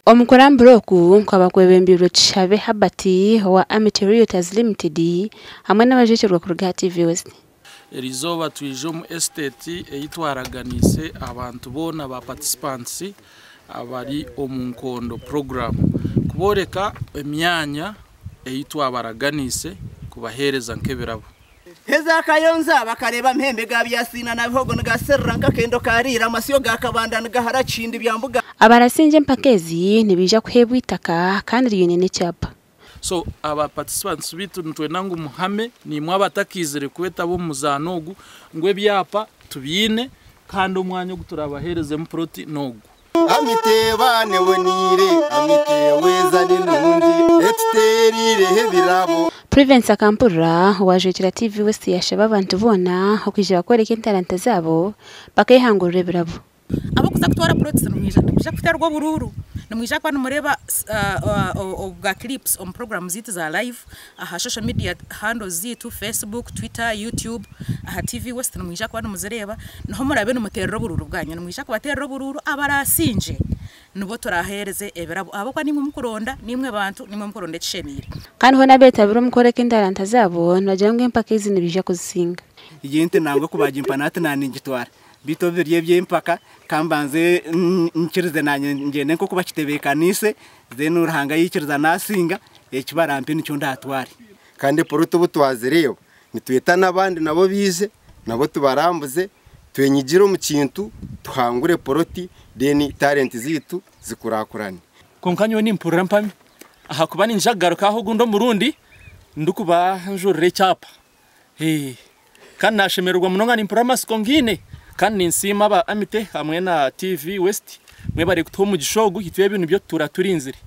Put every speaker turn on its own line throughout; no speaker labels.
Omu kurambura oku kwaba kwebembeirwe Tushabe Herbert owa Amity Realtors Limited hamwe n'abajwekyerwa kuruga aha TV West.
Eriizooba twija omu estate ei twaraganiise abantu boona ba participants abari omu nkondo program kubooreka emyanya ei twabaraganiise kubaheereza nk'ebirabo.
Heza Kayonza bakareeba amahembe ga Byasiina na Bihogo nigasirira nk'akendo ka riira, amasyo ga Kabanda nigahara Kihindi bya mbuga.
Abarasingye empaka ezi nibaija kuheebwa eitaka kandi riine n'ekyapa.
So aba participants beitu nitwenda ngu muhame naimwe abatakaizire kwetaba omu muzaano ogu ngu ebyapa tubiine kandi omwanya ogu turabaheerezemu plot n'ogu.
Amiteeba neboneire, amiteeba eza ni nungi, etutereireho ebirabo.
Privence Akampurira owajwekyera TV West yashaba abantu boona okwija bakworeka entaranta zaabo bakehangurira ebirabo.
Abarikuza kutwara plots nimwija nimwija kuteerwa oburuuru nimwija kuba nimureeba obwa clips omu program zaitu za live aha social media handles zaitu Facebook, Twitter, YouTube, aha TV West nimwija kuba nimuzireeba niho muraabe nimuteerera oburuuru bwanyu nimwija kubateerera oburuuru abaraasingye nibo turaaheereze ebirabo ahabw'okuba niimwe murikuronda niimwe bantu niimwe murikuronda ekishemeire.
Kandi hoona abeetabire omu kworeka entaranta zaabo nibagira ngu empaka ezi nibaija kuzisinga.
Egyo ente nangwa ku baagimpa nahati naaningitwara. Beitu obu biri eby'empaka, ka mbanze nkirize naanye ngyende nk'oku bakitebeekaniise, then Ruhanga yaikiriza naasinga, eki barampe nikyo ndaatware.
Kandi eporoto obu twazireeba, nitweta n'abandi nabo baije, nabo tubarambuze, twenyigire omu kintu, tuhangure poroti, then talent zaitu zikurakurane.
Kwonka nyowe nimpurira mpami ahakuba niinyija kugaruka aha ogundi omurundi ndikubanjurira ekyapa. Kandi naashemererwa munonga nimpurira amatsiko ngiine kandi ninsiima aba Amity hamwe na TV West mwebare kutuha omugisha ogu itwe ebi nibyo tutuura turinzire.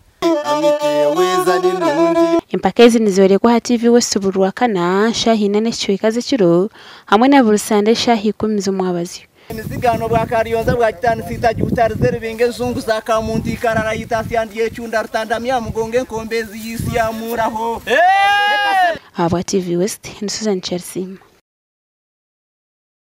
Empaka ezi nizorekwa aha TV West buri Rwakana shaaha ina n'ekicweka z'ekiro hamwe na buri Sande eshaaha ikumi z'omwabazyo.
Emizigano bwa Karyonza bwa Kitanisa Itagi Butarize Rubinga Enzungu za Kamuntu Ikarara Itasya Ndyecunda Rutandamya Mugongo Enkombe Ezi Yisi Yamuraho.
Ahabwa TV West, ndi Susan Kyarisiima.